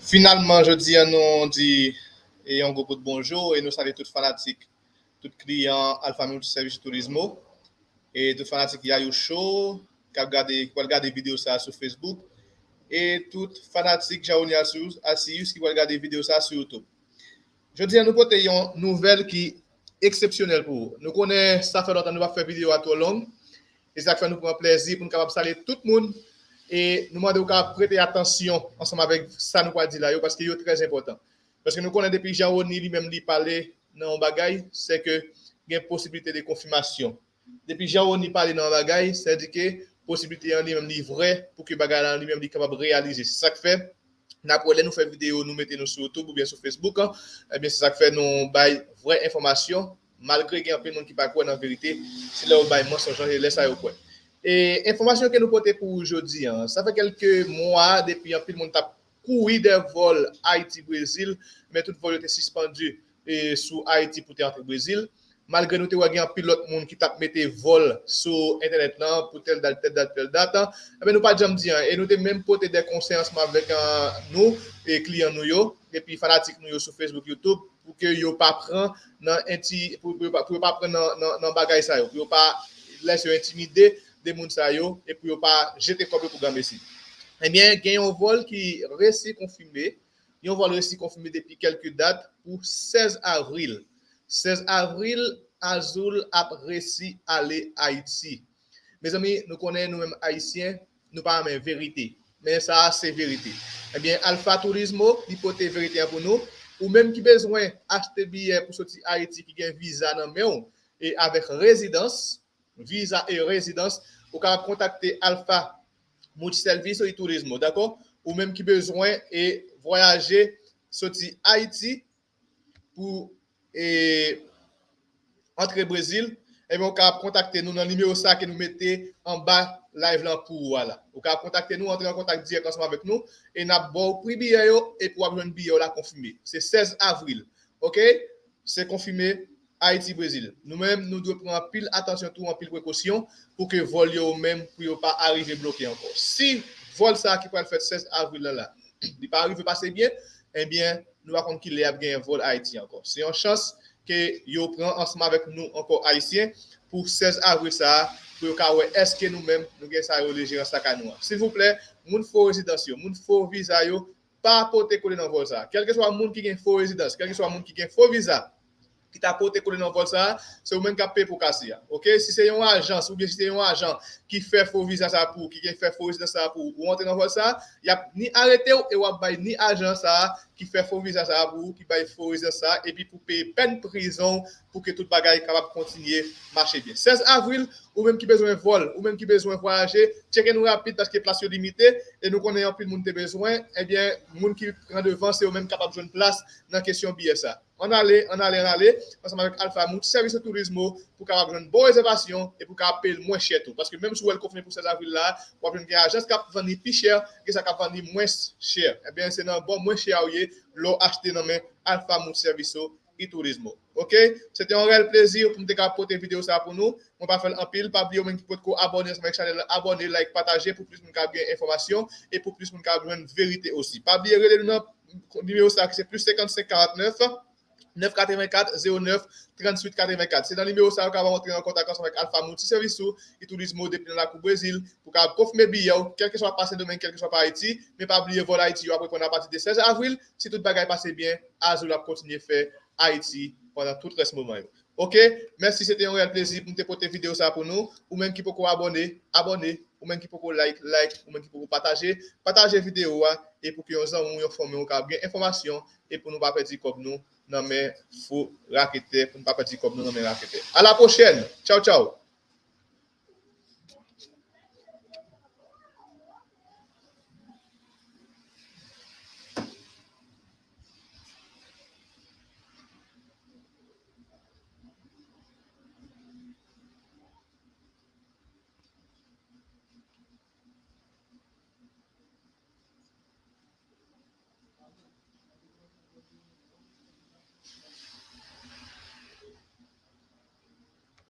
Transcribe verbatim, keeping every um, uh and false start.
Finalman, jodi a, nou di e yon gwo bout bonjou e nou salye tout fanatik, tout kliyan Alpha Multiservice Turismo, e tout fanatik Yayou Show k ap gade, k pral gade videyo sa a sou Facebook, e tout fanatik Jaoni Asius ki pral gade videyo sa a sou YouTube. Jodi a, nou pote yon nouvèl ki eksepsyonèl pou ou. Nou konnen sa fè lontan nou pa fè videyo a twò long. E sa k fè nou pran plèzi pou nou kapab salye tout moun. E nou mande w kapab prete atansyon ansanm avèk sa nou pral di la yo, paske yo trè enpòtan. Paske nou konnen depi Jean Rony li menm li pale nan yon bagay, se ke gen posibilite de konfimasyon. Depi Jean Rony pale nan yon bagay, se di ke posibilite an li menm li vrè pou ke bagay la li menm li kapab reyalize. Se sa k fè n ap wè lè nou fè videyo, nou mete nou sou YouTube oubyen sou Facebook, ebyen, se sa k fè nou bay vrè enfòmasyon, malgre gen anpil moun ki pa kwè nan verite, se lè yo bay mansonj lan, e lè sa yo kwè. E enfòmasyon ke nou pote pou ou jodi a, sa fè kèlke mwa depi anpil moun t ap kouri dèyè vòl Ayiti-Brezil, men tout vòl yo te sispandi e, sou Ayiti pou te antre Brezil. Malgre nou te wè gen anpil lòt moun ki t ap mete vòl sou entènèt lan pou tèl dat, tèl dat, tèl dat, enben nou pa t janm di anyen. E nou te menm pote de konsèy ansanm avèk, e, nou e kliyan nou yo, epi fanatik nou yo sou Facebook, YouTube, pou ke yo pa pran nan enti-, pou, pou yo pa, pou yo pa pran nan, nan, nan bagay sa yo, pou yo pa lèse yo entimide de moun sa yo, e pou yo pa jete kòb yo pou granmesi. Ebyen, gen yon vòl ki resi konfime, yon vòl resi konfime depi kèlke dat pou sèz avril. Sèz avril, Azul ap resi ale Ayiti. Mezanmi, nou konnen nou menm Ayisyen, nou pa renmen verite. Men sa a se verite. Ebyen, Alpha Turismo, li pote verite an pou nou. Ou menm ki bezwen achte biyè pou soti Ayiti, ki gen viza nan men w, e avèk rezidans, viza e rezidans, ou kapab kontakte Alpha Multiservice y Turismo, dakò? Ou menm ki bezwen e vwayaje soti Ayiti pou e antre Brezil, ebyen, ou kapab kontakte nou nan nimewo sa ke nou mete anba live lan pou ou a la. Ou kapab kontakte nou, antre an kontak dirèk ansanm avèk nou, e n ap ba w pri biyè yo, epi w ap jwenn biyè w la konfime. Se sèz avril, oke? Se konfime, Ayiti-Brezil. Nou menm, nou dwe pran anpil atansyon tou, anpil prekosyon pou ke vòl yo menm, pou yo pa arive bloke ankò. Si vòl sa a ki pral fèt sèz avril lan la, li pa rive pase byen, ebyen, nou pa konn ki lè ap gen vòl Ayiti ankò. Se yon chans ke yo pran ansanm avèk nou ankò Ayisyen pou sèz avril sa a, pou yo ka wè èske nou menm, nou gen sa yo rele jerans lakay nou an. Silvouplè, moun fo rezidans yo, moun fo viza yo, pa pote kole nan vòl sa a. Kèlkeswa moun ki gen fo rezidans, kèlkeswa moun ki gen fo viza, ki ta pote kole nan vòl sa a, se ou menm k ap peye pou kase a. Oke? Si se yon ajans, oubyen si se yon ajan ki fè fo viza sa a pou ou, ki gen fè fo rezidans sa a pou ou, ou antre nan vòl sa a, y ap ni arete w e w ap bay ni ajan sa a ki fè fo viza sa a pou ou, ki bay fo rezidans sa a, epi pou peye pèn prizon pou ke tout bagay kapab kontinye mache byen. Sèz avril, ou menm ki bezwen vòl, ou menm ki bezwen vwayaje, tcheke nou rapid paske plas yo limite, e nou konnen anpil moun te bezwen, ebyen, moun ki pran devan, se yo menm kapab jwenn plas nan kesyon biyè sa. Ann ale, ann ale, ann ale, ansanm avèk Alpha Multiservice Turismo pou kapab jwenn bon rezèvasyon e pou kapab peye l mwen chè tou. Paske menm si w wè l konfime pou sèz avril la, w ap jwenn gen ajans k ap vann li pi chè, gen sa k ap vann li mwens chè. Ebyen, se nan bò mwens chè a w ye lè w achte nan men Alpha Multiservice y Turismo. Oke? Se te yon reyèl plezi pou m te ka pote videyo sa a pou nou. Mwen pa fè l anpil. Pa bliye ou menm ki potko abòne ansanm avèk chanèl la, abòne, like, pataje pou plis moun ka gen enfòmasyon e pou plis moun ka jwenn verite osi. Pa bliye rele nou nan nimewo sa a ki se plis senkannsenk karannèf, nèf katrevenkat, zewo nèf, tranntuit katrevenkat. Se nan nimewo sa a ou kapab antre an kontak ansanm avèk Alpha Multiservice y Turismo depi nan lakou Brezil pou kapab konfime biyè w, kèlkeswa pa Sendomeng, kèlkeswa pa Ayiti. Men pa bliye vòl Ayiti yo ap reprann apati de sèz avril. Si tout bagay pase byen, Azul ap kontinye fè Ayiti pandan tout rès moman yo. Oke, mèsi, se te yon reyèl plezi pou m te pote videyo sa a pou nou. Ou menm ki poko abòne, abòne. Ou menm ki poko like, like. Ou menm ki poko pataje, pataje videyo a. E pou ke yon zanmi w, yon fanmi w kapab gen enfòmasyon. E pou nou pa pèdi kòb nou nan men fo raketè, pou nou pa pèdi kòb nou nan men raketè. A la pwochèn. Tchaw, tchaw.